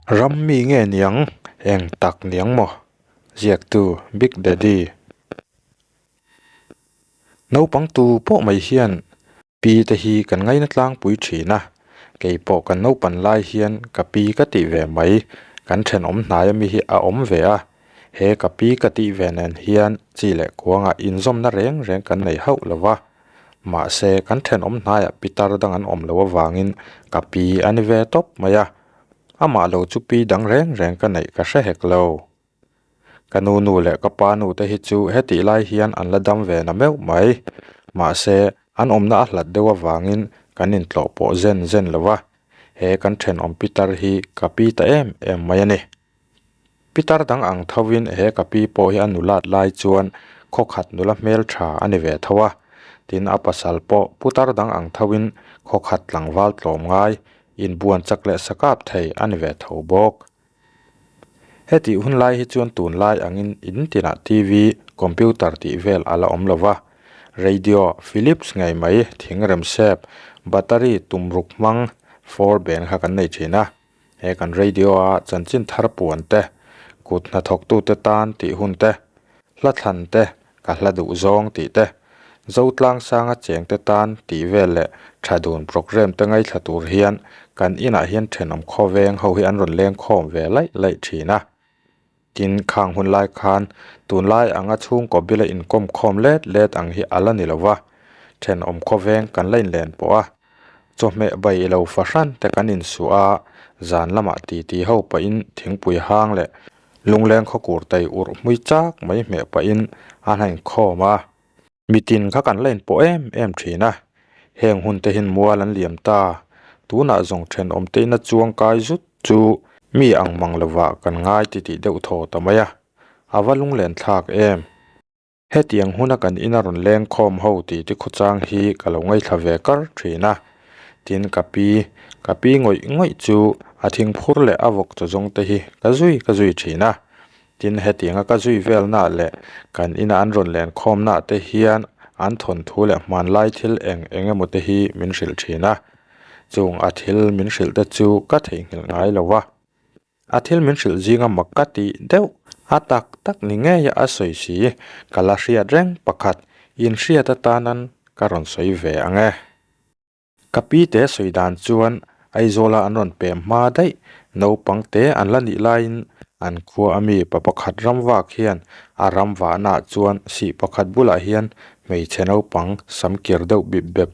Ram mi nge niang? Eng tak niang maw? Ziaktu Big Daddy. Naupang tu pawh mai hian pi te hi kan ngaina tlangpui thin a, kei pawh kan naupan lai hian ka pi ka tih ve mai, kan thenawm hnai ami hi a awm ve a, he ka pi ka tih ve nen hian chi leh kuangah inzawmna reng reng kan nei hauh lo va. Mahse, kan thenawm hnaiah pitar dang an awm loh avangin ka pi a ni ve tawp mai a, amah lo chu pi dang reng reng ka neih ka hre hek lo. Ka nu nu leh ka pa nu te hi chu hetih lai hian an la dam ve na meuh mai. Mahse, an awmna a hlat deuh avangin kan intlawh pawh zen zen lo va, he kan thenawm pitar hi ka pi ta em em mai a ni. Pitar dang ang thovin he ka pi pawh hi a nulat lai chuan khawkhat nula hmel tha a ni ve tho a, tin a pasal pawh putar dang ang thovin khawkhat tlangval tlawm ngai inbuan chak leh sakap thei a ni ve tho bawk. Hetih hun lai hi chuan tunlai angin in tinah TV, computer tih vel a la awm lo va, radio, Philips ngei mai, thingrem sep, battery tumruk hmang, four band kha kan nei thin a. He kan radio a chanchin thar puan te, kut hnathawktute tan tih hun te, hla thlan te, ka hla duh zawng tih te, Zotlang sanga cheng te tan tih vel leh tha dun programme te ngaithla tur hian kan inah hian thenawm khawveng ho hi an rawn leng khawm ve laih laih thin a. Tin, khang hun lai khan tunlai anga chhungkaw bila inkawm khawm let let ang hi a la ni lo va, thenawm khawveng kan la inlen pawh a, chawhmeh bai lo fahran te kan insuh a, zan lamah titi ho pahin thingpui hang leh lungleng khawkur tai urh hmui chak mai hmeh pahin a han inkhawm a. Mitin kha kan la inpawh em em thin a, heng hun te hian mual an liam ta, tunah zawng thenawm te ina chuang kai zut chu mi ang mang lovah kan ngai ti tih deuh thaw ta mai a, a va lunglen thlak em. Hetiang huna kan ina rawn leng khawm ho tih te khawchang hi ka lo ngaithla ve kar thin a, tin ka pi, ka pi ngawih ngawih chu a thingphur leh a vawk chaw zawng te hi ka zui ka zui thin a. Tin, hetianga ka zui velnaah leh kan ina an rawn len khawmnaah te hian an thawnthu leh hmanlai thil eng eng emaw te hi min hrilh thin a. Chung a thil min hrilh te chu ka theihnghilh ngai lo va. A thil min hrilh zinga mak ka tih deuh a tak tak ni ngeia a sawi si ka la hriat reng pakhat inhriat atanan ka rawn sawi ve ang e. Ka pi te sawi dan chuan Aizawla an rawn pem hma daih, naupang te an la nih laiin an khua a mi pa pakhat ram vak hian a ram vahnaah chuan sih pakhat bulah hian hmeichhe naupang sam kir deuh bip bep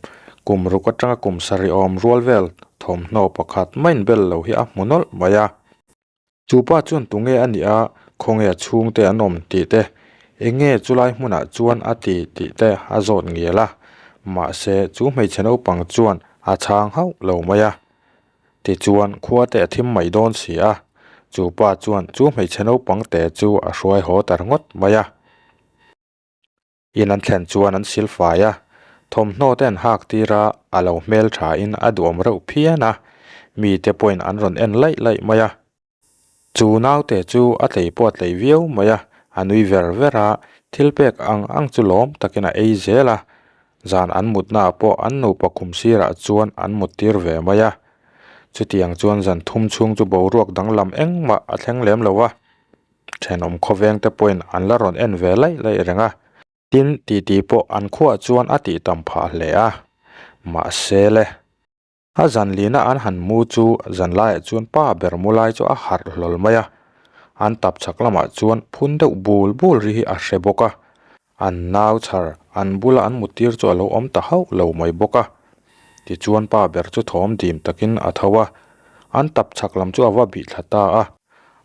kum ruk atanga kum sarih awm rual vel thawmhnaw pakhat main bel lo hi a hmu nawlh mai a. Chu pa chuan tunge a nih a, khawnge a chhungte an awm tih te, enge chulai hmunah chuan a ti tih te a zawt ngial a, mahse chu hmeichhe naupang chuan a chhang hauh lo mai a. Tichuan khua te a thim mai dawn si a, chu pa chuan chu hmeichhe naupang te chu a hruai haw ta ringawt mai a. In an thlen chuan an sil fai a, thawmhnaw te an hak tir a, a lo hmel thain a duhawm reuh phian a, mite pawhin an rawn en laih laih mai a. Chu naute chu a tlei pawh a tlei viau mai a, a nui ver ver a, thil pek ang ang chu lawm takin a ei zel a, zan an mutnaah pawh an nupa khum sirah chuan an mut tir ve mai a. Chutiang chuan zan thum chhung chu boruak danglam engmah a thleng lem lo a. Thenawm khawveng te pawhin an la rawn en ve laih laih reng a, tin titi pawh an khuah chuan a tih tam phah hle a. Mahse le, a zan lina an han mu chu zan laiah chuan pa ber mu lai chu a harh hlawl mai a, an tap chhak lamah chuan phun deuh bul bul ri hi a hre bawk a, an nau chhar an bula an muttir chu a lo awm ta hauh lo mai bawk a. Tichuan pa ber chu thawm dim takin a tho a, an tap chhak lam chu a va bih thla ta a.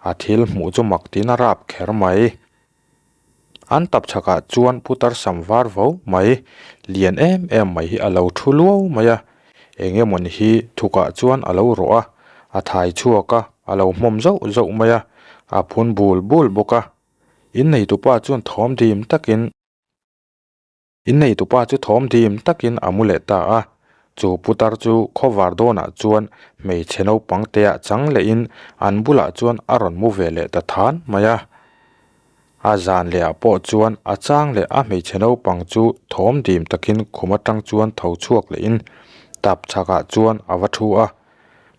A thil hmuh chu mak tiin a rap kher mai. An tap chhakah chuan putar sam var vo mai, lian em em mai hi a lo thu luau mai a. Eng emawni hi thukah chuan a lo rawh a, a thai chhuak a, a lo hmawm zauh zauh mai a, a phun bul bul bawk a. Inneitupa chuan thawm dim takin. Inneitupa chu thawm dim takin a mu leh ta a, chu putar chu khawvar dawnah chuan hmeichhe naupang teah chang lehin an bulah chuan a rawn mu ve leh ta than mai a. A zan lehah pawh chuan a chang leh a hmeichhe naupang chu thawm dim takin khum atang chuan tho chhuak lehin tap chhakah chuan a va thu a.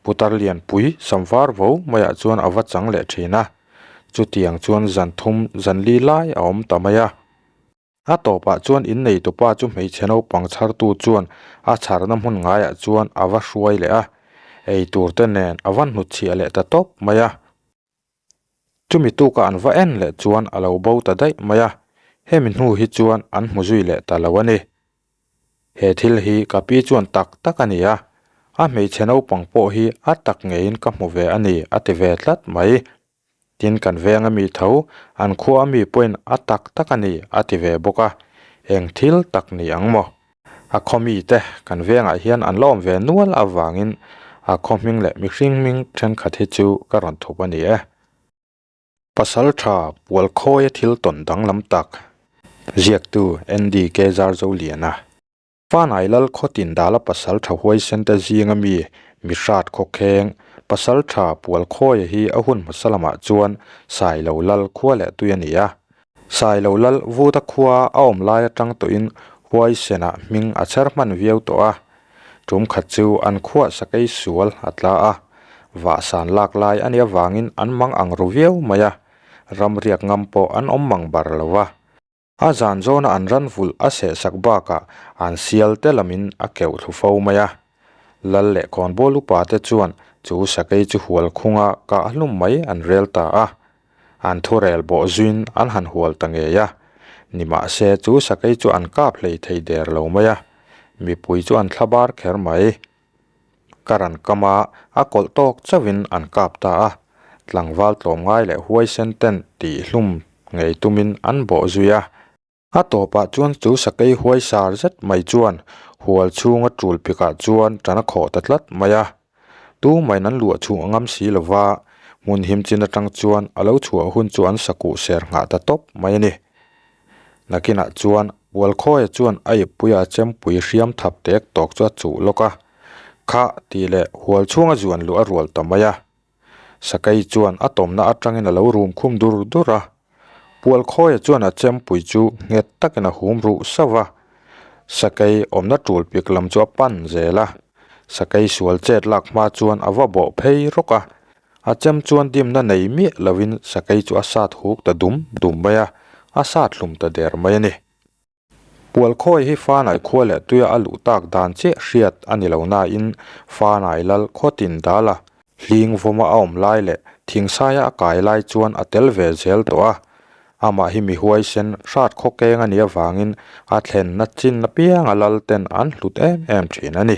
Putar lianpui sam var vo maiah chuan a va chang leh thin a, chutiang chuan zan thum zan li lai a awm ta mai a. A tawpah chuan innei tupa chu hmeichhe naupang chhartu chuan a chharna hmun ngaiah chuan a va hruai leh a, eitur te nen a va hnutchhiah leh ta tawp mai a. Chumi tuka an va en leh chuan a lo bo ta daih mai a, hemi hnu hi chuan an hmu zui leh ta lo a ni. He thil hi ka pi chuan tak tak a ni a, a hmeichhe naupang pawh hi a tak ngeiin ka hmu ve a ni a ti ve tlat mai. Tin kan veng a mi tho, an khua a mi pawhin a tak tak a ni a ti ve bawk a, eng thil tak ni ang maw? A khaw mite kan vengah hian an la awm ve nual avangin a khaw hming leh mihring hming thenkhat hi chu ka rawn thup a ni e. Pasal tha pual khawia thil tawn danglam tak ziaktu Andy K Zarzoliana. Fanai Lal khawtin dala pasal tha huaisen te zinga mi Mihrat khawkheng pasal tha pual khawia hi a hun hmasa lamah chuan Sailo Lal khua leh tui a ni a. Sailo Lal Vuta khua a awm lai atang tawhin Huaisenah hming a chher hman viau tawh a. Tum khat chu an khuah sakei sual a tla a, vahsan lak lai a nih avangin an mang ang ru viau mai a, ramriak ngam pawh an awm mang bar lo va. A zan zawna an ran vulh a sehsak bakah an sial te lamin a keuh thlu fo mai a. Lal leh khawnbawl upa te chuan chu sakei chu hual khunga kah hlum mai an rel ta a. An thurel bawh zuin an han hual ta ngei a, nimahse chu sakei chu an kap hlei thei der lo mai a, mipui chu an thlabar kher mai. Ka ran kam a, a kawlh tawk chauhin an kap ta a, tlangval tlawmngai leh huaisen ten tihhlum ngei tumin an bawh zui a. A tawpah chuan chu sakei huai sar zet mai chuan hual chhunga tul pikah chuan tan a khawh ta tlat mai a. Tumain an luah chhuah ngam si lova, hmun him chin atang chuan a lo chhuah hun chu an sakuh ser nghah ta tawp mai a ni. Nakinah chuan Hualkhawia chuan a ippuia chempui hriam thap tek tawk chu a chuh lawk a, Khah tih leh hual chhunga zuan luh a rual ta mai a. Sakei chuan a tawmna atangin a lo rum khum dur dur a. Pualkhawia chuan a chempui chu nghet takin a hum ruh sauh va. Sakei awmna tul pik lam chu a pan zel a. Sakei sual chet lak hma chuan a va bawh phei rawk a. A chem chuan dimna nei miah lovin sakei chu a sat huk ta dum dum mai a, a sat hlum ta der mai a ni. Pualkhawi hi Fanai khua leh tuia a luh tak dan chiah hriat a ni lo nain Fanai lal khawtin dala hling vawma a awm lai leh thingsaia a kai lai chuan a tel ve zel tawh a. Amah hi mi huaisen hrat khawkeng a nih avangin a thlenna chin apianga lal ten an hlut em em thin a ni.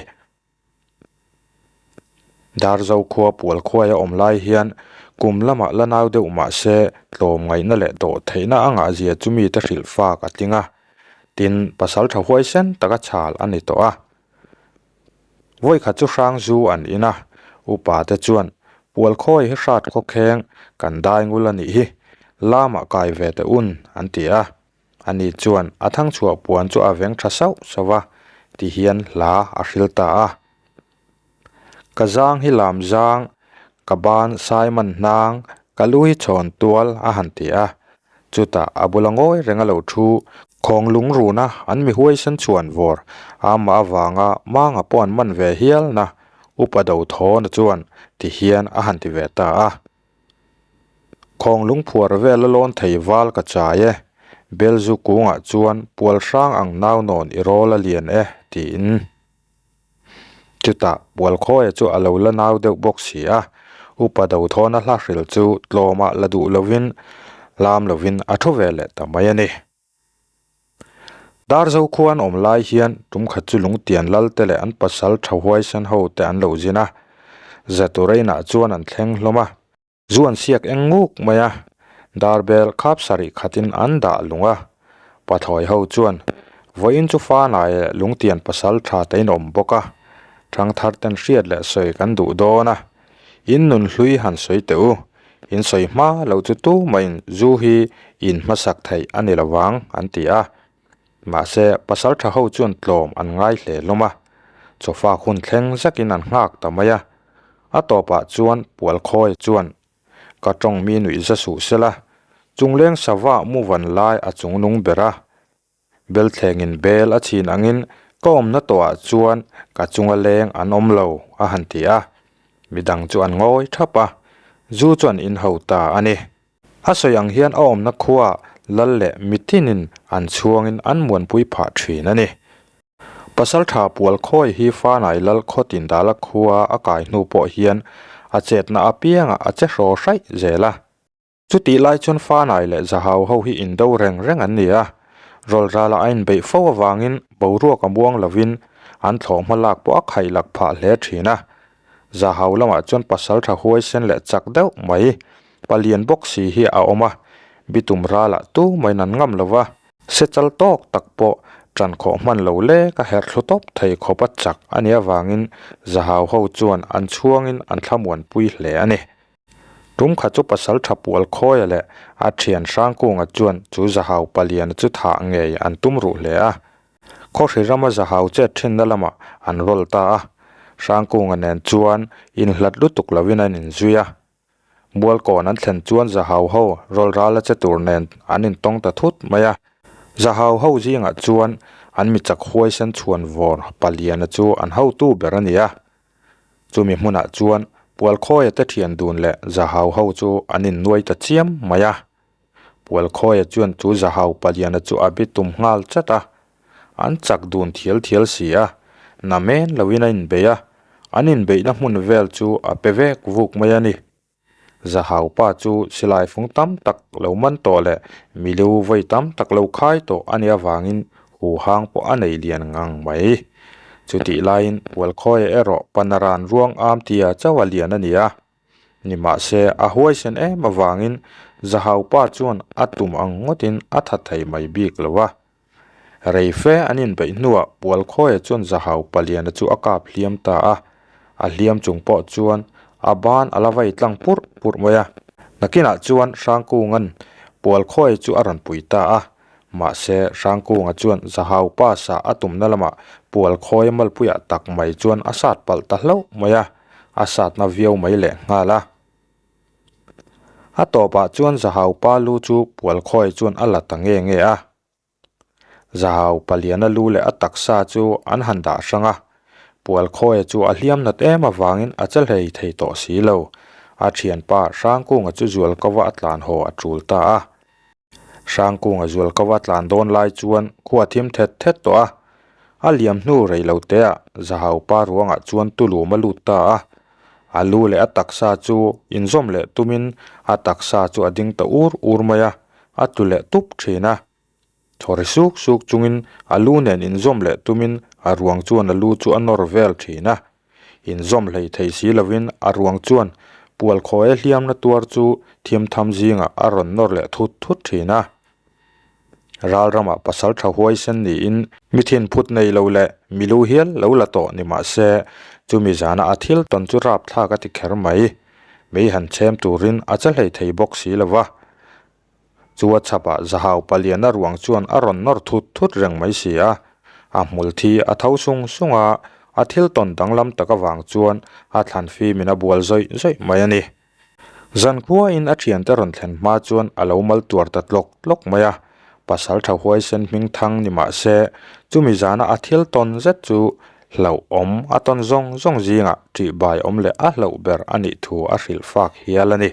Darzo khua pual khuaia awm lai hian kum lamah la nau deuh mah se tlawmngaihna leh dawh theihna a ngahzia chu mite hrilh fak a tling a, tin pasal tha huaisen taka chhal a ni tawh a. Vawikhat chu hrang zu an in a, upa te chuan pual khawi hi hrat khawkheng kan dai ngul a nih hi, lamah kai ve teh un an ti a. Ani chuan a thangchhuah puan chu a veng tha sauh sauh a, ti hian hla a hril ta a. Ka zang hi lam zang, ka ban sai man hnang, ka lu hi chhawn tual a han ti a. Chutah a bula ngawi reng a lo thu, khawng lung runa an mi huaisen chhuan vawr, amah avanga manga pawh an man ve hialna upa Dothawna chuan ti hian a han ti ve ta a. Khawng lungphuar vel a lawn thei val ka chai e, Belzu kungah chuan pual hrang ang nau nawn i rawl a lian e, tiin. Chutah pual khawia chu a lo la nau deuh bawk si a, upa Dothawna hla hril chu tlawmah la duh lovin lam lovin a thu ve leh ta mai a ni. Darzo khua an awm lai hian tum khat chu lungtian lal te leh an pasal tha huaisen ho te an lo zin a, Zatureina chuan an thleng hlawm a, zu an siak eng nguk mai a, darbel khap sarih khatin an dah lung a, pathlawi ho chuan vawiin chu fanai leh lungtian pasal tha te in awm bawk a, thangthar ten hriat leh sawi kan duh dawn a, in nun hlui han sawi teh u, in sawi hma lo chu tumahin zu hi in hmasak theih a ni lo vang an ti a. Mahse, pasal tha ho chuan tlawm an ngai hle hlawm a, chawfak hun thleng zakin an nghak ta mai a. A tawpah chuan Pualkhawi chuan, Ka tawng mi nuih za suh sela, chungleng sava mu van lai a chungnung ber a. Belthlengin bel a chhin angin ka awmna tawhah chuan ka chunga leng an awm lo, a han ti a. Midang chu an ngawi thap a, zu chu an inho ta a ni. A sawi ang hian a awmna khuaah lal leh mitinin an chhuangin an muanpui phah thin a ni. Pasaltha pual khawi hi Fanai lal khaw tindala khua a kai hnu pawh hian a chetna apiangah a che hraw hraih zel a. Chutih lai chuan Fanai leh Zahau ho hi indo reng reng an ni a, rawlrala a inbeih fo avangin boruak a muang lovin an thlawh hma lak pawh a khaih lak phah hle thin a. Zahau lamah chuan pasaltha huaisen leh chak deuh mai palian bawk si hi a awm a, bitum ralah tu maiin an ngam lo va. Se chal tawk tak pawh ṭan khawh hman lo lek a herh thlu tawp thei khawp a chak a nih avangin Zahau ho chuan an chhuangin an thlamuanpui hle a ni. Tum kha chu pasal tha pual khawia leh a thian Hrangkunga chuan chu Zahau paliana chu thah ngei an tum ruh hle a. Khawhri rama Zahau chet thinna lamah an rawl ta a. Hrangkunga nen chuan inhlat lutuk lovin an inzui a. Mualkawn an thlen chuan Zahau ho rawl rala che tur nen an intawng ta thut mai a. Zahau ho zingah chuan an michak huaisen chhuan vawr paliana chu an hotu ber a ni a. Chumi hmunah chuan Pualkhawia te thian dun leh Zahau ho chu an innuai ta chiam mai a. Pualkhawia chuan chu Zahau paliana chu a bi tum nghal chat a. An chak dun thial thial si a, na men loin a inbei a, an inbeihna hmun vel chu a pe vek vuk mai a ni. Zahau pa chu silai fung tam tak lo man tawh leh milu vawi tam tak lo khai tawh a nih avangin huhang pawh a nei lian ngang mai. Chutih laiin Pualkhawia erawh Panaran ruang am tia chauh a lian a ni a. Nimahse a huaisen em avangin Zahau pa chuan a tum ang ngawtin a tha thei mai bik lo a. Rei fe an inbeih hnuah Pualkhawia chuan Zahau paliana chu a kap hliam ta a, a hliam chung pawh chuan a ban a la vai tlang purh purh mai a. Nakinah chuan Hrangkunga'n Pualkhawia chu a rawn pui ta a, mahse Hrangkunga chuan Zahau pa sah a tumna lamah Pualkhawia malpuiah tak mai chuan a sat palh ta hlauh mai a, a satna viau mai lehnghal a. A tawpah chuan Zahau pa lu chu Pualkhawia chuan a la ta nge nge a. Zahau paliana lu leh a taksa chu an han dah hrang a, Pualkhawia chu a hliam nat em avangin a che hlei thei tawh si lo. A thianpa Hrangkunga chu Zualkova a tlan haw a tul ta a. Hrangkunga Zualkova tlan dawn lai chuan khua thim thet thet tawh a. A liam hnu rei lo teah Zahau pa ruangah chuan tulum a lut ta a. A lu leh a taksa chu inzawm leh tumin a taksa chu a ding ta ur ur mai a, a tlu leh tup thin a. Thaw ri suk suk chungin a lu nen inzawm leh tumin a ruang chuan a lu chu a nawr vel thin a. Inzawm hlei thei si lovin a ruang chuan pual khawi hliamna tuar chu thimtham zingah a rawn nawr leh thut thut thin a. Ral ramah pasal tha huaisen niin mi thinphut nei lo leh mi lu hial lo la tawh ni mah se chumi zana a thil tawn chu rapthlak a ti kher mai. Mei han chhem turin a che hlei thei bawk si lo va. Chu a chhapah Zahau paliana ruang chuan a rawn nawr thut thut reng mai si a. A hmul thi a tho sung sung a, a thil tawn danglam tak avang chuan a thlan fimin a bual zawih zawih mai a ni. Zankhuain a thiante rawn thlen hma chuan a lo mal tuar ta tlawk tlawk mai a, pasal tha huaisen hming thang ni mah se chumi zana a thil tawn zet chu hlauhawm a tawn zawng zawng zingah ṭihbai awm leh a hlauh ber a nih thu a hrilh fak hial a ni.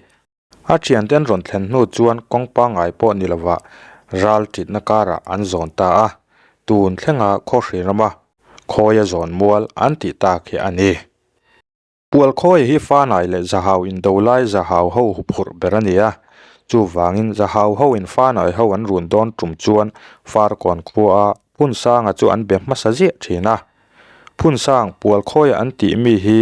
A thiante an rawn thlen hnu chuan kawng pangngai pawh ni lovah ral ṭitna karah an zawn ta a, tun thlenga khawhri rama khawia zawn mual an tih tak hi a ni. Pual khawi hi Fanai leh Zahau indo lai Zahau ho huphurh ber a ni a, chuvangin Zahau ho in Fanai ho an run dawn tum chuan Farkawn khua a Phunsanga chu an be hmasa ziah thin a. Phunsang pual khawi an tih mi hi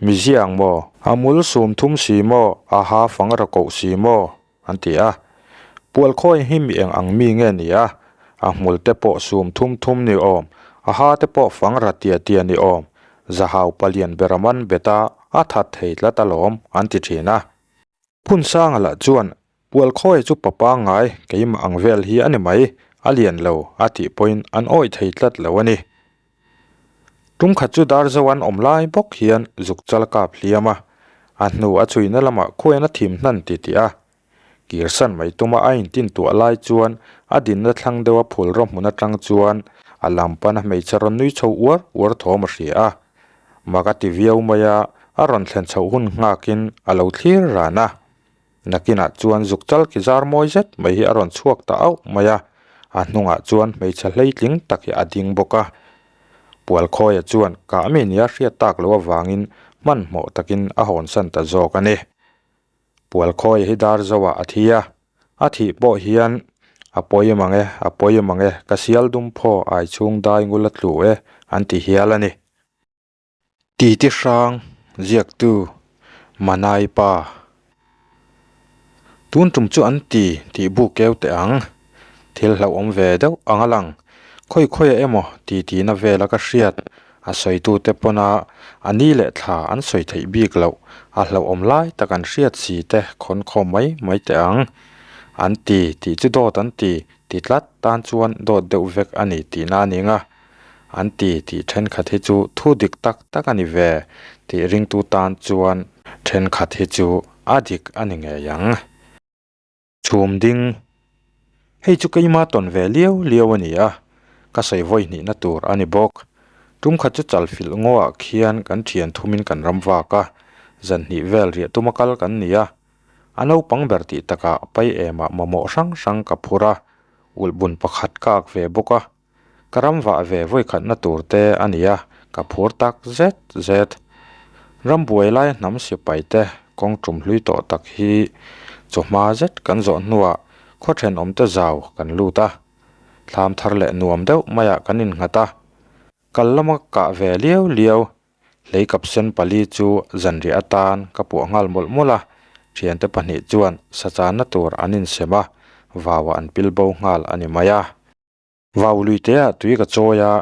mi ziang maw? A mul sum thum si maw? A ha fang ra koh si maw? an ti a. Pual khawi hi mi eng ang mi nge ni a? A hmul te pawh sum thum thum ni awm, a ha te pawh fang ra tia tia ni awm, zahau palian bera man bet a, a that thei tlat alawm, an ti thin a. Phunsanga lah chuan Pual khawi chu pa pangngai keimah ang vel hi a ni mai, a lian lo a tih pawhin an awih thei tlat lo a ni. Tum khat chu dar zo an awm lai bawk hian zuk chal kap hliam a, a hnu a chhuina lamah khuain a thim hnan ti tih a. Kirsan mai tuma a intin tuah lai chuan a dinna thlang deuha phul rawh hmun atang chuan a lam pana hmeichhe rawn nui chho uar uar thawm a hria a. Mak a ti viau mai a, A rawn thlen chhoh hun nghakin a lo thlir ran a. Nakinah chuan zuk chal ki zar mawi zet mai hi a rawn chhuak ta auh mai a, a hnungah chuan hmeichhe hleitling tak hi a ding bawk a. Pualkhawia chuan kah mi nia hriat tak loh avangin hmanhmawh takin a hawnsan ta zawk a ni. Pualkhawia hi dar zoah a thi a, a thih pawh hian a pawi mang e, a pawi mang e, ka sial dum phaw ai chhung dai ngul a tlu e an ti hial a ni. Titi hrang ziaktu Manai pa Tun tum chu an ti tih bu keu teh ang. Thil hlauhawm ve deuh ang a lang. Khawi khawiah emaw titi na vela ka hriat a sawitute pawna a ni leh thla an sawi theih bik loh a hlauhawm lai tak an hriat si te khawn khawm mai mai teh ang. An ti tih chu dawt an ti ti tlat tan chuan dawt deuh vek a ni tihna a ning a. An ti tih thenkhat hi chu thu dik tak tak a ni ve tih ringtu tan chuan thenkhat hi chu a dik a ni ngei ang. Chhum ding, Hei chu keima tawn ve liau liau a ni a, ka sawi vawi hnihna tur a ni bawk. Tum khat chu chalfilh ngawah khian kan thian thumin kan ram vak a, zan hnih vel riah tuma kal kan ni a. A naupang ber tih takah pai emah mamawh hrang hrang ka phur a, ulhbun pakhat ka ak ve bawk a. Ka ram vah ve vawikhatna tur te a ni a, ka phur tak zet zet. Ram buai laia hnam sipai te kawng tum hlui tawh tak hi chawhma zet kan zawh hnuah khaw thenawm te zau kan lut a, thlam thar leh nuam deuh maiah kan innghat a, kal lama kah ve liau liau Hlei kapsen pali chu zanriah atan ka puah nghal mawlh mawlh a, thiante pahnih chuan sachanna tur an insem a, vauah an pil bo nghal a ni mai a. Vau luiteah tui ka chawi a,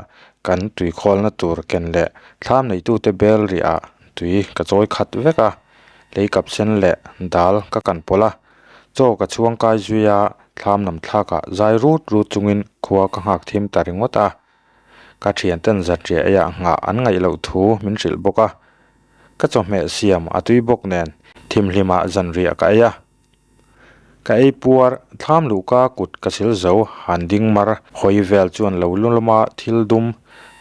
kan tui khawlna tur ken leh thlam neitute bel riah tui ka chawi khat vek a, hlei kapsen leh dal ka kan pawlh a, chaw ka chhuang kai zui a, thlam lam thlakah zai rut rut chungin khua ka nghak thim ta ringawt a. Ka thianten zanriah eiah nghah an ngaih loh thu min hrilh bawk a, ka chawhmeh siam a tui bawk nen thimhlimah zanriah ka ei a. Ka ei puar thlam luhka kut ka sil zo han ding mar hawi vel chuan lo lu lama thil dum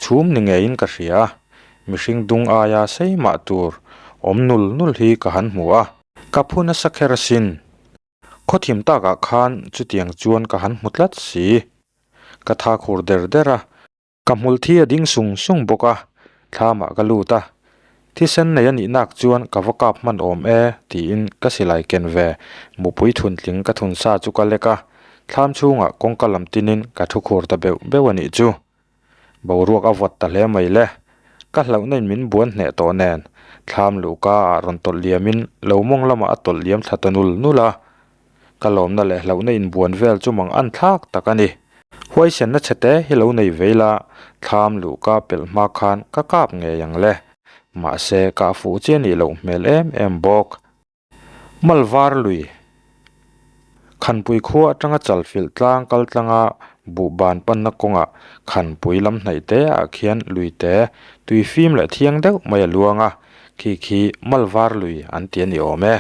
chhum ni ngeiin ka hria a, mihring dung aia sei mah tur awm nul nul hi ka han hmu a. Ka phu nasa kher asin. Khawthim takah khan chutiang chuan ka han hmu tlat si. Ka tha khur der der a, ka hmul thi a ding sung sung bawk a, thlamah ka lut a. Thisen nei a nih nak chuan ka va kap hman awm e tiin ka silai ken ve mupui thuntling ka thun sa chu ka lek a, thlam chhungah kawngka lam tinin ka thu khur ta beuh beuh a nih chu. Boruak a vawt ta hle mai le. Ka hlauhna in min buan hneh tawh nen, thlam luhka ah rawn tawlh liam in lo mawng lamah a tawlh liam thla ta nul nul a. Ka lawmna leh hlauhna in buan vel chu mang an thlak tak a ni. Huaisenna chhe te hi lo nei vei la, thlam luhka pelh hma khan ka kap ngei ang le. Mahse, kah fuh chi a nih loh hmel em em bawk. Malvar lui Khanpui khua atanga chalfilh tlang kal tlanga buhban panna kawngah Khanpui lam hnaih te ah khian lui te tui fim leh thiang deuh mai a luang a, khi khi Malvar lui an ti a ni awm e.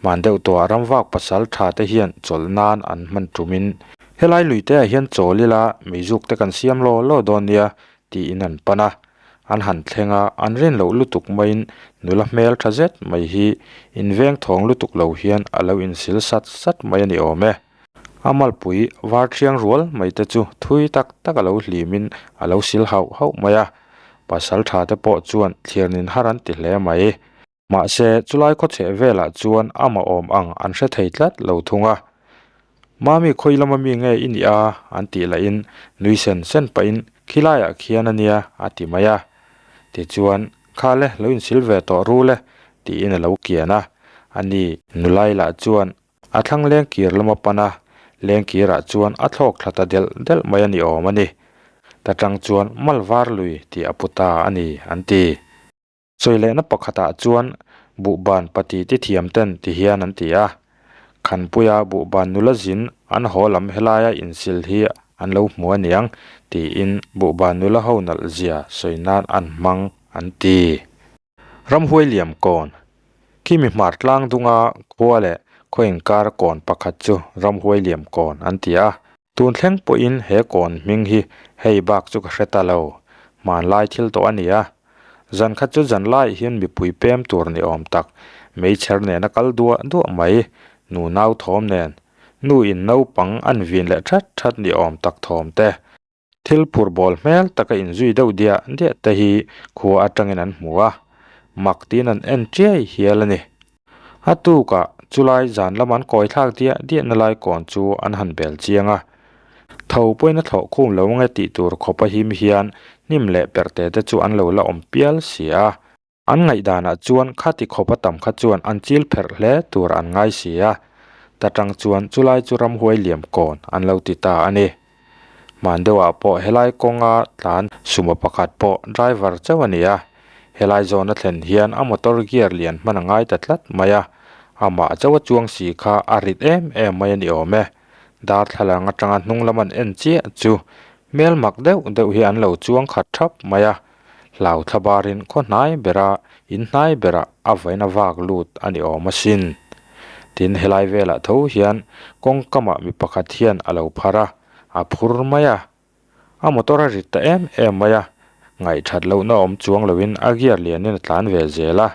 Hman deuh tawhah ramvak pasal tha te hian chawlh nan an hman tumin helai lui te ah hian chawl ila meizuk te kan siam law law dawn nia tiin an pan a. An han thleng a, an rin loh lutuk maiin nula hmel tha zet mai hi inveng thawng lutuk lo hian a lo insil sat sat mai a ni awm e. A malpui var thiang rual mai te chu thui tak tak a lo hlimin a lo sil hauh hauh mai a, pasal tha te pawh chuan thlir nin har an ti hle mai. Mahse, chulai khawchheh velah chuan amah awm ang an hre thei tlat lo thung a. Mami khawi lama mi nge i nih a? an tih lahin nui sen sen pahin khilaiah khian a nia a ti mai a. Tichuan, Khale lo insil ve tawh ru le tiin a lo kian a. Ani nulai lah chuan a thlang lengkir lama pan a, lengkirah chuan a thlawk thla ta delh delh mai a ni awm a ni. Ta tang chuan Malvar lui tih a pu ta a ni an ti. Sawi lehna pakhatah chuan buhban pati ti thiam ten ti hian an ti a, Khanpuia buhban nula zin an haw lam helaia insil hi an lo hmu aniang tiin buhban nula ho nalh zia sawi nan an hmang an ti. Ramhuai liam kawn khi mi hmar tlang dunga khua leh khaw inkar kawn pakhat chu Ramhuai liam kawn an ti a, Tun thleng pawhin he kawn hming hi hei bak chu ka hre ta lo, hmanlai thil tawh a ni a. Zan khat chu zan laiah hian mipui pem tur ni awm tak, meichher nena kal duah duah mai, nu nau thawm nen, nu in naupang an vin leh that that ni awm tak thawm te, thil phur bawl hmel taka inzui deuh diah diah te hi khua atangin an hmu a, mak tiin an en chiai hial a ni. A tukah chulai zan lam an kawi thlak diah diah na lai kawn chu an han bel chiang a, tho pawhin a thlawh khum lo nge tih tur khawp a him hian hnim leh perhte te chu an lo la awm pial si a. An ngaihdanah chuan khati khawp a tam kha chuan an chil pherh hle tur an ngai si a, ta tang chuan chulai chu ramhuai liam kawn an lo ti ta a ni. Hman deuhah pawh helai kawnga tlan sumo pakhat pawh driver chauh a ni a, helai zawn a thlen hian a motor gear lian hman a ngai ta tlat mai a, amah chauh a chuang si kha a rit em em mai a ni awm e. Darthlalang atanga hnung lam an en chiah chu hmel mak deuh deuh hi an lo chuang khat thap mai a, hlau thla barin khaw hnai bera in hnai berah a vain a vak lut a ni awm asin. Tin, helai velah tho hian kawngkamah mi pakhat hian a lo phar a, a phur mai a. A motor a rit ta em em mai a, ngaihthat lohna awm chuang loin a gear lianin a tlan ve zel a.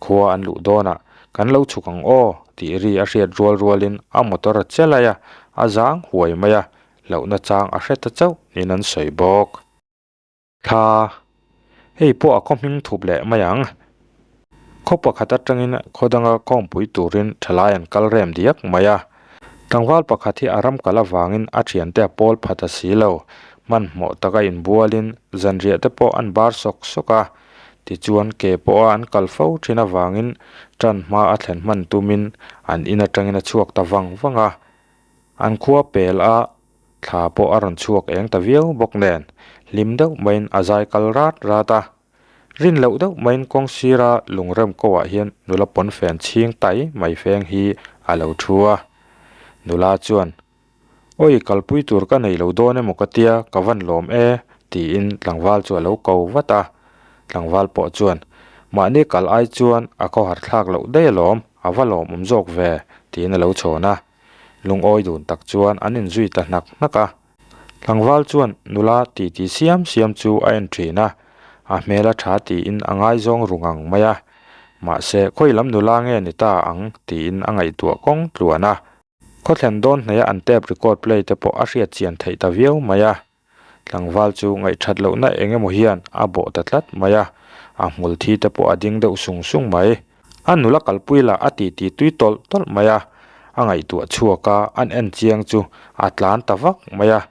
Khua an luh dawnah kan lo chhuk ang aw tih ri a hriat rual rualin a motor a che lai a, a zang huai mai a, hlauhna chang a hre ta chauh niin an sawi bawk. Thla, hei pawh a khaw hming thup leh mai ang. Khaw pakhat atangin khaw danga khawmpui turin thalai an kal rem diak mai a. Tlangval pakhat hi a ram kal avangin a thiante a pawl phat a si lo. Hmanhmawh taka inbualin zanriah te pawh an bar sawk sawk a. Tichuan ke pawha an kal fo thin avangin tan hma a thlen hman tumin an in atangin a chhuak ta vang vang a. An khua pel a Thla pawh a rawn chhuak eng ta viau bawk nen, hlim deuh maiin a zai kal rat rat a. Rin loh deuh maiin kawng sira lungrem ko ah hian nula pawnfen chhing tai mai feng hi a lo thu a. Nula chuan, Awi kalpui tur ka nei lo dawn emaw ka tia, ka van lawm e, tiin tlangval chu a lo ko vat a. Tlangval pawh chuan, Mahni kal ai chuan a khawhar thlak loh daih alawm, a va lawmawm zawk ve, tiin a lo chhawn a. Lungawi dun tak chuan an inzui ta hnak hnak a. Tlangval chuan nula titi siam siam chu a en thin a, a hmel a tha tiin a ngaizawng ru ngang mai a. Mahse, khawi lam nula nge ni ta ang tiin a ngaihtuah kawng tluan a. Khawthlen dawn hnaia an tape record play te pawh a hriat chian theih ta viau mai a. Tlangval chu ngaihthat lohna eng emaw hian a bawh ta tlat mai a, a hmul thi te pawh a ding deuh sung sung mai. A nula kalpui lah a titi tui tawlh tawlh mai a, a ngaihtuah chhuak a, an en chiang chu a tlan ta vak mai a.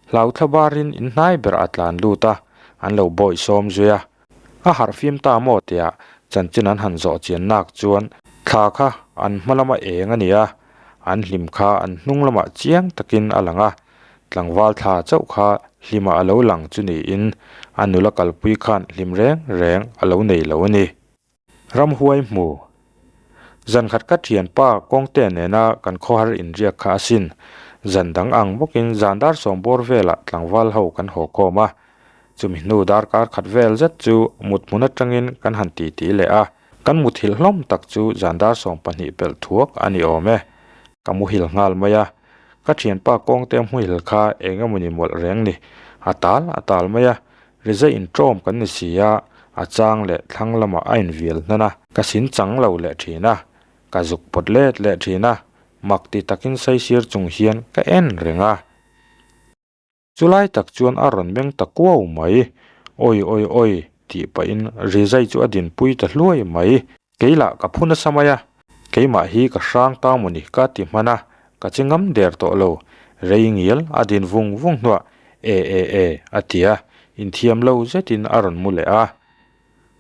Hlauthla barin in hnai berah a tlan lut a, an lo bawih sawm zui a. A harh fim ta maw tia chanchin an han zawh chian nak chuan thla kha an hma lama eng a ni a, an hlim kha an hnung lamah chiang takin a lang a, tlangval thla chauh kha hlimah a lo lang chu niin a nula kalpui khan hlim reng reng a lo nei lo a ni. Ramhuai hmu. Zan khat ka thianpa kawngte nena kan khawhar inriak kha asin. Zan dang ang bawkin zan dar sawmbawr velah tlangval ho kan haw khawm a. Chumi hnu darkar khat vel zet chu mut hmun atangin kan han titi leh a, kan muthilh hlawm tak chu zan dar 12 pelh thuak a ni awm e. Ka muhil nghal mai a, ka thianpa kawngte hmuhil kha eng emawni mawlh reng ni, a tal a tal mai a, rizai inṭawm kan ni si a, a chang leh thlang lamah a invial hnan a, ka sin chang lo leh thin a, ka zuk pawt let leh thin a, mak ti takin saisir chung hian ka en reng a. Chulai tak chuan a rawn meng ta kuau mai. Awi awi awi tih pahin rizai chu a dinpui ta hluai mai. Kei lah ka phu nasa mai a, keimah hi ka hrang ta maw ni ka ti hman a, ka chi ngam der tawh lo. Rei ngial a din vung vung hnuah e e e a ti a, inthiam lo zetin a rawn mu leh a.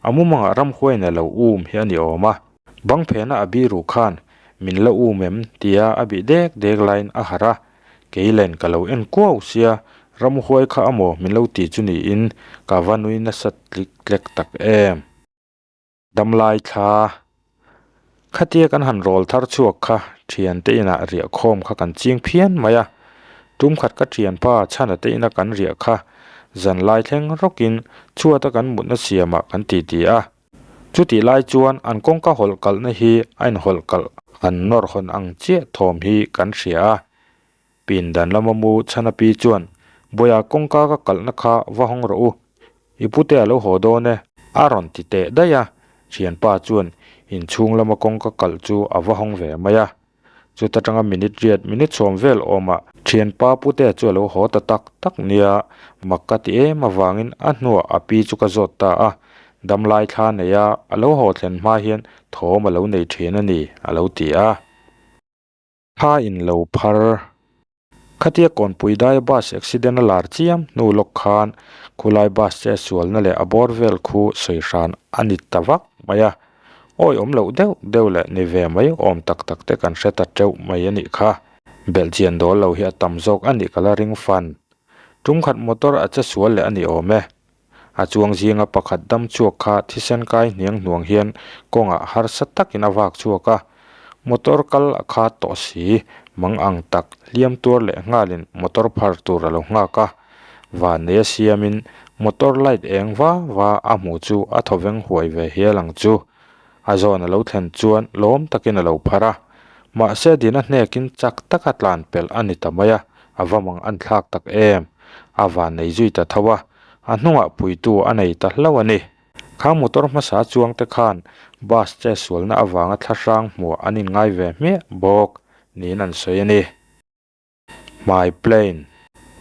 A mumangah ramhuaiin a lo um hi a ni awm a, bang phena a biru khan min la um em tia a bih dek dek laiin a harh a, kei len ka lo en kuau sia, ramhuai kha amaw min lo ti chu niin ka va nui nasa tlik tlek tak em. Damlai thla Khatia kan han rawl thar chhuak kha thiante inah riah khawm kha kan ching phian mai a, tum khat ka thianpa chhana te ina kan riah kha zanlai thleng rawkin chhuata kan mutna siamah kan titi a. Chutih lai chuan an kawngka hawlh kalhna hi a inhawlh kalh han nawr hawn ang chiah thawm hi kan hria a. Pindan lama mu chhana pi chuan, Bawiha kawngka ka kalhna kha va hawng rawh u, i pute a lo haw dawn e. A rawn ti teh daih a, thianpa chuan inchhung lama kawngka kalh chu a va hawng ve mai a. Chuta tanga minute riat minute chhawm vel awmah thianpa Putea chu a lo haw ta tak tak nia, mak ka ti em avangin a hnuah a pi chu ka zawt ta a, damlai thla neia a lo haw thlen hma hian thawm a lo nei thin a ni a lo ti a. Thla in lo phar. Khatia Kawnpui daia bus accident a lar chiam hnu lawk khan khulai bus che sualna leh a bawr vel khu sawi hran a ni ta vak mai a, awi awm loh deuh deuh leh ni ve mai awm tak tak te kan hre ta teuh mai a nih kha. Belhchian dawl lo hi a tam zawk a nih ka la ring fan. Tumkhat motor a che sual leh a ni awm e. A chuang zinga pakhat dam chhuak kha thisen kai hniang hnuang hian kawngah harsa takin a vak chhuak a, motor kal a khat tawh si, mang ang tak hliam tuar leh nghalin motor phar tur a lo nghak a, vanneia siamin motor light eng va va a hmu chu a thawveng huai ve hial ang chu. A zawn a lo thlen chuan lawm takin a lo phar a, mahse dina hnekin chak taka tlan pelh a ni ta mai a, a va mang an thlak tak em! A vannei zui ta tho a, a hnungah puitu a nei ta hlauh a ni. Khang motor hmasa chuangte khan bus che sualna avanga thlahrang hmuah an inngai ve hmiah bawk niin an sawi a ni. Hmai Plain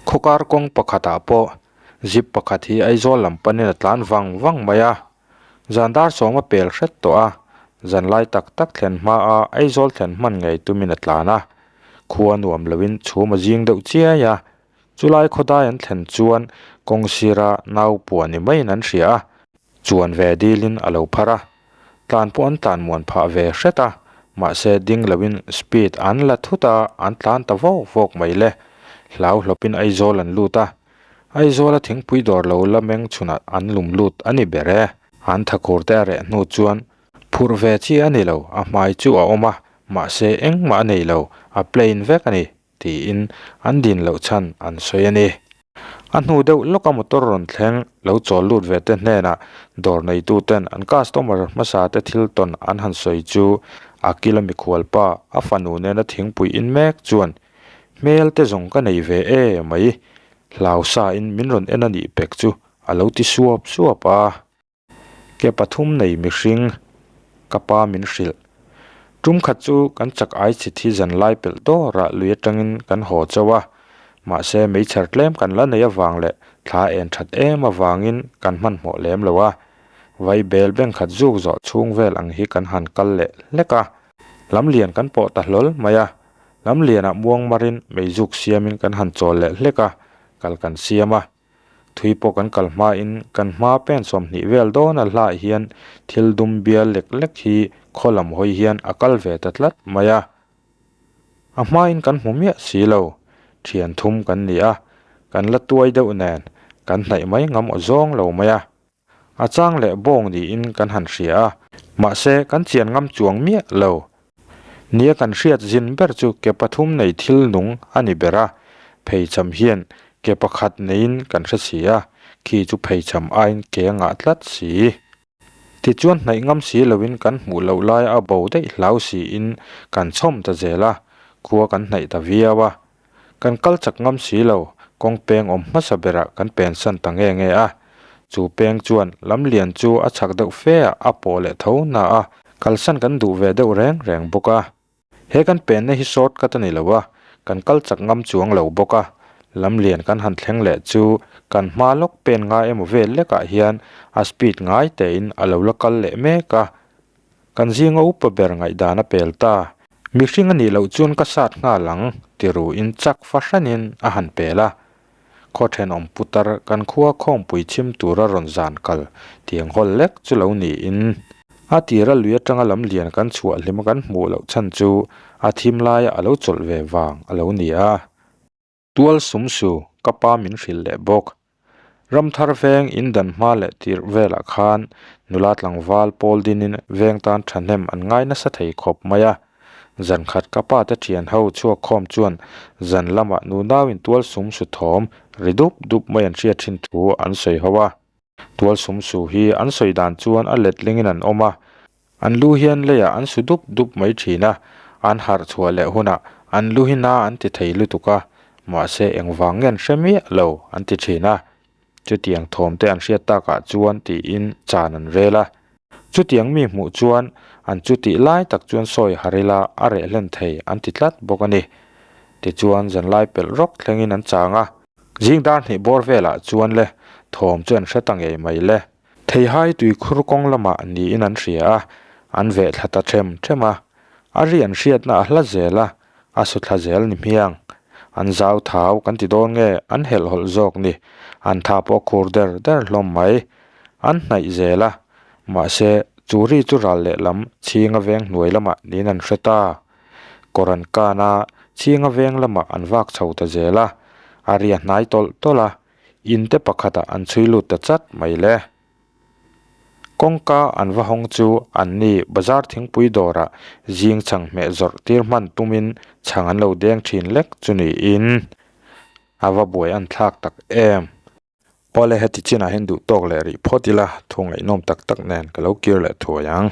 khawkar kawng pakhatah pawh zip pakhat hi Aizawl lam panin a tlan vang vang mai a, zan dar sawm a pel hret tawh a, zanlai tak tak thlen hmaa Aizawl thlen hman ngei tumin a tlan a, khua nuam loin chhum a zing deuh chiai a, chulai khawdai an thlen chuan kawng sira nau puah ni maiin an hria a, chuan ve dilin a lo phar a. Tlan pawh an tlan muan phah ve hret a, mahse ding loin speed an la thut a, an tlan ta vawk vawk mai le. Hlau hlawpin Aizawl an lut a, Aizawla thingpui dawr lo la meng chhunah an lum lut a ni ber e. An thakhur te a reh hnu chuan phurh ve chi a ni lo, a hmai chu a awm a, mahse engmah a nei lo, a plain vek a ni. tiin an din loh chhan an sawi a ni. A hnu deuh lawka motor rawn thleng lo chawl lut ve te hnenah dawr neitu ten an customer hmasa te thil tawn an han sawi chu a kila mikhual pa a fanu nena thingpui in mek chuan hmel te zawng ka nei ve e mai hlau sa in min rawn en a nih pek chu a lo ti suap suap a. Ke pathum nei mihring ka pa min hrilh. Tum khat chu kan chak ai chhit hi zan lai pelh dawrah lui atangin kan haw chauh a, mahse meichher tlem kan la nei avang leh thla en that em avangin kan hmanhmawh lem lo a. Vai bel beng khat zuk zawh chhung vel ang hi kan han kal leh hlek a, lam lian kan pawh ta hlawl mai a. Lam lianah muang marin meizuk siamin kan han chawl leh hlek a, kal kan siam a. Thui pawh kan kal hmain kan hma pen 20 vel dawn a hlaiah hian thil dum bial lek lek hi khaw lam hawi hian a kal ve ta tlat mai a. A hmain kan hmu miah si lo, thian thum kan ni a, kan la tuai deuh nen kan hnaih mai ngam aw zawng lo mai a. A chang leh bawng niin kan han hria a, mahse kan chian ngam chuang miah lo. Nia kan hriat zin ber chu ke pathum nei thil nung a ni ber a, pheichham hian ke pakhat neiin kan hre si a, khi chu pheichham aiin ke a ngah tlat si. Tichuan hnaih ngam si loin kan hmuh loh laia a bo daih hlau siin kan chhawm ta zel a, khua kan hnaih ta viau a. Kan kal chak ngam si lo, kawng peng awm hmasa berah kan pensan ta nge nge a. Chu peng chuan lam lian chu a chhak deuh fe ah a pawh leh tho na a, kalsan kan duh ve deuh reng reng bawk a. He kan penna hi short cut a ni lo a, kan kal chak ngam chuang lo bawk a. Lam lian kan han thleng leh chu kan hma lawk pen ngai emaw vel lekah hian a speed ngai tein a lo la kal leh mek a. Kan zinga upa ber ngaihdan a pel ta. Mihring a nih loh chuan ka sat nghal ang, ti ruin chak fahranin a han pel a. Khaw thenawm putar kan khua khawmpui chhim tura rawn zan kal tiang hawl lek chu lo niin. A tira lui atanga lam lian kan chhuah hlima kan hmuh loh chhan chu a thim laia a lo chawlh ve vang a lo ni a. Tual sum su, ka pa min hrilh leh bawk. Ramthar veng in dan hma leh tirh velah khan nula tlangval pawl dinin veng tan thahnem an ngai nasa thei khawp mai a. Zan khat ka pa te thian ho chhuak khawm chuan zan lamah nunauin tual sum su thawm ri dup dup mai an hriat thin thu an sawi ho a. Tual sum su hi an sawi dan chuan a letlingin an awm a, An lu hian leiah an su dup dup mai thin a, an harh chhuah leh hunah an lu hi na an ti thei lutuk a, mahse engvang nge an hre miah lo an ti thin a. Chutiang thawm te an hriat takah chuan tiin chan an rel a. Chutiang mi hmuh chuan an chutih lai tak chuan sawi har ila a reh hlen thei an ti tlat bawk a ni. Tichuan zanlai pelh rawk thlengin an chang a. Zing dar hnih bawr velah chuan le thawm chu an hre ta ngei mai le. Theihai tuikhur kawng lamah niin an hria a, an veh thla ta them them a. A ri an hriatna a hla zel a, a su thla zel ni hmiang. An zau thau kan ti dawn nge an helhhawlh zawk ni, an tha pawh khur der der hlawm mai. An hnaih zel a, mahse chu ri chu ral lehlam chhinga veng hnuai lamah niin an hre ta. Kawr an kan a, chhinga veng lamah an vak chho ta zel a, a ri a hnai tawlh tawlh a, in te pakhatah an chhui lut ta chat mai le. Kawngka an va hawng chu an ni bazar thingpui dawrah zing chhang hmeh zawrh tir hman tumin chhang an lo deng thin lek chu niin a va buai an thlak tak em. Awle heti chinah hian duh tawk leh rih phawt ila thu ngaihnawm tak tak nen ka lo kir leh thuai ang.